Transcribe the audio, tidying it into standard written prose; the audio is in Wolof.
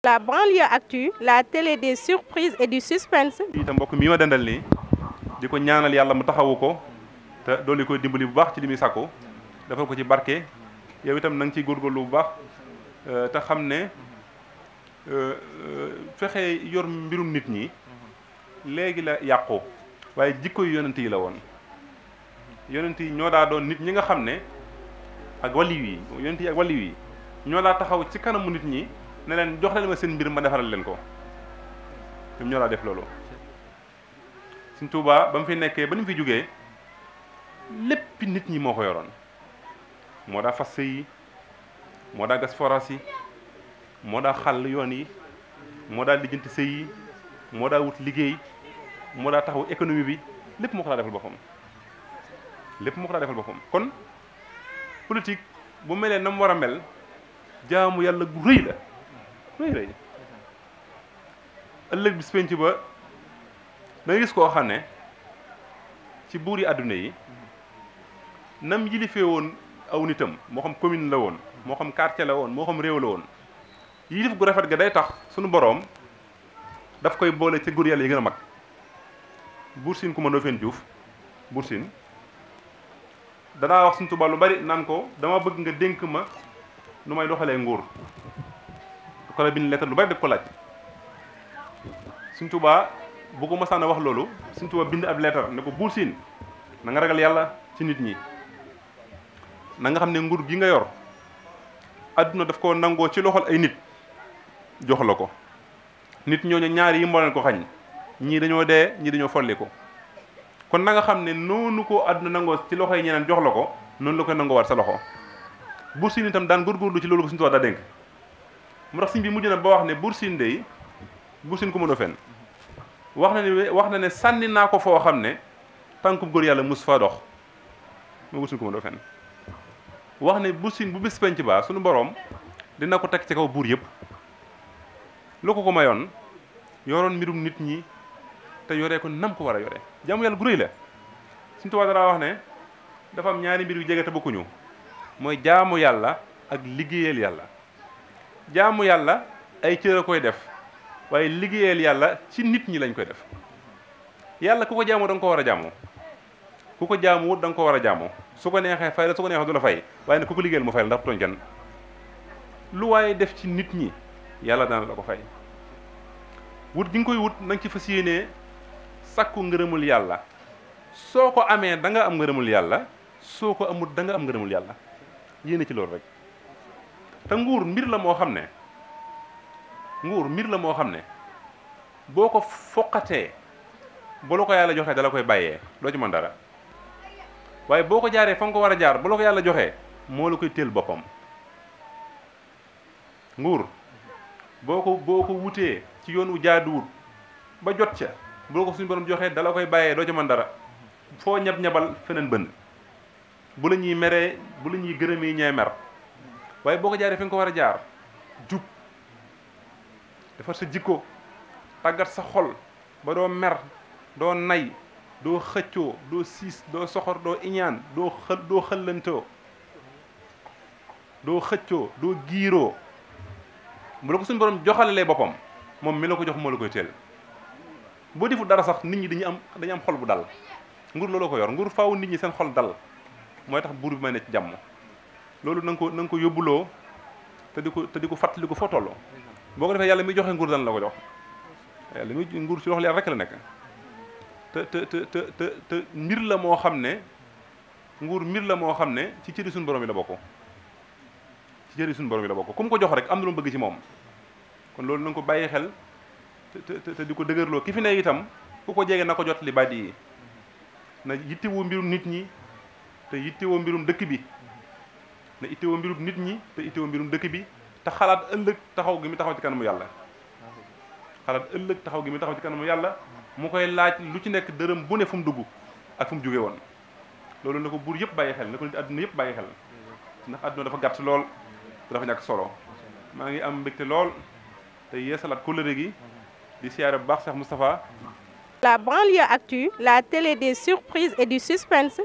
La banlieue actu, la télé des surprises et du suspense. te mbokk mi ma dendal nii di ko ñaanal yàlla mu taxawu ko te doole koy dimbali bu baax ci li muy sàkku defal ko ci barke yow itam na nga ciy góorgóorlu bu baax te xam ne fexe yor mbirum nit ñi léegi la yàqu waaye jikko yu yonent yi la woon yonent yi ñoo daa doon nit ñi nga xam ne ak waliw yi yonent yi ak waliw yi ñoo daa taxaw ci kanamu nit ñi ne leen jox leen ma seen mbir ma defaral leen ko ñoom ñoo daa def loolu Sëñ Tuubaa ba mu fi nekkee ba ni mu fi jógee lépp nit ñi moo ko yoroon moo daa fas sëy yi moo daa gas forage yi moo daa xàll yoon yi moo daa lijjanti sëy yi moo daa wut liggéey moo daa taxaw économie bi lépp moo ko daa defal boppam lépp moo ko daa defal boppam kon politique bu melee na mu war a mel jaamu yàlla gu rëy la rëy ëllëg bis penc ba da nga gis koo xam ne ci buur yi àdduna yi nam yilifee woon aw nitam moo xam commune la woon moo xam quartier la woon moo xam réew la woon yilif gu rafet ga day tax suñu boroom daf koy boole ci góor yàlla yi gën a mag Buur Siin Kumba Ndoofeen Juuf Buur Siin danaa wax Sëñ Tuubaa lu bari naan ko dama bëgg nga dénk ma nu may doxalee nguur ko la bind lettre lu bari def ko laaj Sëñ Tuubaa bu ko masaan a wax loolu Sëñ Tuubaa bind ab lettre ne ko Buur Siin na nga ragal yàlla ci nit ñi na nga xam ne nguur gi nga yor adduna daf ko nangoo ci loxol ay nit jox la ko nit ñooñu ñaari yi moo leen ko xañ ñii dañoo dee ñii dañoo folli ko kon na nga xam ne noonu ko adduna nangoo ci loxo yi ñeneen jox la ko noonu la koy nangoo waat sa loxo Buur Siin itam daan góorgóorlu ci loolu ko Sëñ Tuubaa daa dénk mu tax sëñ bi mujj na ba wax ne Buur Siin dey Buur Siin Kumba Ndoofeen wax na ne sànni naa ko foo xam ne tànkub góor yàlla mus faa dox mu Buur Siin Kumba Ndoofeen wax ne Buur Siin bu bis penc ba suñu boroom dina ko teg ci kaw buur yëpp lu ko mayoon yoroon mbirum nit ñi te yoree ko nam ko war a yore jaamu yàlla gu rëy la Sëñ Tuubaa dara wax ne dafa am ñaari mbir yu jege te bokkuñu mooy jaamu yàlla ak liggéeyal yàlla jaamu yàlla ay cër a koy def waaye liggéeyal yàlla ci nit ñi lañ koy def yàlla ku ko jaamu da nga ko war a jaamu ku ko jaamuwut da nga ko war a jaamu su ko neexee fay la su ko neexee du la fay waaye ne ku ko liggéeyal mu fay la ndax tooñ kenn lu waaye def ci nit ñi yàlla dana la ko fay wut gi nga koy wut na nga ci fas yéenee sakku ngërëmul yàlla soo ko amee da nga am ngërëmul yàlla soo ko amut da nga am ngërëmul yàlla yéene ci loolu rek te nguur mbir la moo xam ne boo ko foqatee bu la ko yàlla joxee dala koy bàyyee doo ci mën dara waaye boo ko jaaree fa nga ko war a jaar bu la ko yàlla joxee moo la koy téel boppam nguur boo ko wutee ci yoon wu jaaduwut ba jot ca bu la ko suñu borom joxee dala koy bàyyee doo ci mën dara foo ñab-ñabal feneen bënn bu la ñuy meree bu la ñuy gërëmee ñee mer waaye boo ko jaaree fi nga ko war a jaar jub defar sa jikko tàggat sa xol ba doo mer doo nay doo xëccoo doo siis doo soxor doo iñaan doo xëllantoo doo xëccoo doo giiroo bu la ko suñu borom joxalalee boppam moom mi la ko jox moo la koy teel boo defu dara sax nit ñi dañu am xol bu dal nguur looloo ko yor nguur faaw nit ñi seen xol dal mooy tax buur bi may ne ci jàmm loolu na nga ko yóbbuloo te di ko fàttali ko foo tolloo boo ko defee yàlla muy joxe nguur dana la ko jox yàlla muy nguur ci loxo yàlla rek la nekk te mbir la moo xam ne nguur mbir la moo xam ne ci cëri suñu borom yi la bokk ku mu ko jox rek am na lu mu bëgg ci moom kon loolu na nga ko bàyyi xel te di ko dëgërloo ki fi ne itam ku ko jege na ko jot li bàddi yi na yittewoo mbirum nit ñi te yittewoo mbirum dëkk bi na yittewoo mbirum nit ñi te yittewoo mbirum dëkk bi te xalaat ëllëg taxaw gi mu taxaw ci kanamu yàlla mu koy laaj lu ci nekk dërëm bu ne fu mu dugg ak fu mu jóge woon loolu na ko buur yëpp bàyyi xel na ko nit àdduna yëpp bàyyi xel ndax àdduna dafa gàtt lool te dafa ñàkk solo maa ngi am mbégte lool te yeesalaat kóllëre gi di siyaare bu baax Cheikh Moustapha. La banlieue actu, la télé des surprises et du suspense.